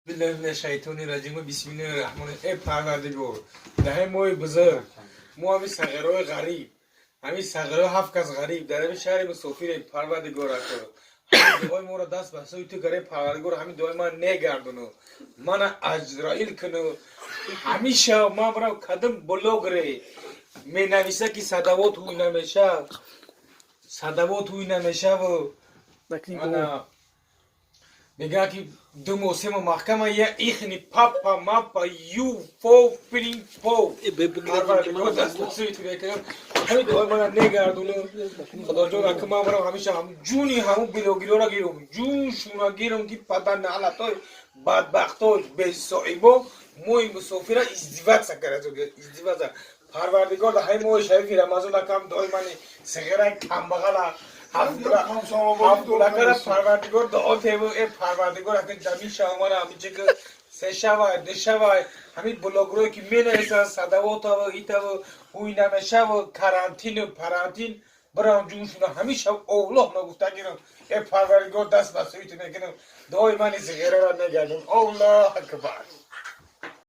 Billahi минашшайтони раҷим, бисмиллаҳи раҳмони. Э Парвардигор, даҳи моҳи бузург мо ҳамин сағираҳои ғариб, ҳамин сағираҳои ҳафт кас ғариб дар ҳамин шаҳри мусофирем. Парвардигор, ако ҳамин дуои моро даст ба сӯи ту гарем. Парвардигор, ҳамин дуои ман негардону мана аҷраил куну. Ҳамиша ман барам кадом блогере менависа, ки садавот ҳуй намеша, садавот ҳуй намешаву ана мегӯяд, ки 2 моҳ, 3 моҳ маҳкама я ихни папа мапа ю фо фрин фо. Парвардигор, даст ба сӯи ту мекунам, ҳамин дуои мана негардону. Худоҷон, ака ман барам ҳамеша ҷуни ҳамун блогерора гирам, ҷуншуна гирам, ки падарнаалатой бадбахтой бесоибо мои мусофира издеваться карда, издеваться. Парвардигор, дар ҳамин моҳи шарифи Рамазон акам дуои мани сиғирай камбағала ҳафтгулакара, Парвардигор, дуо теву. Э Парвардигор, ака ҷамил шавамара ҳаминчи ки сешавай, душавай, ҳамин блогерое ки менависанд садавотаву итаву ҳуй намешаву карантину парантин, бирам ҷуншуна ҳамеша Оллоҳ нагуфта гирам. Э Парвардигор, даст ба сӯи ту мекунам, дуои мани сиғирара негардон. Аллоҳ акбар.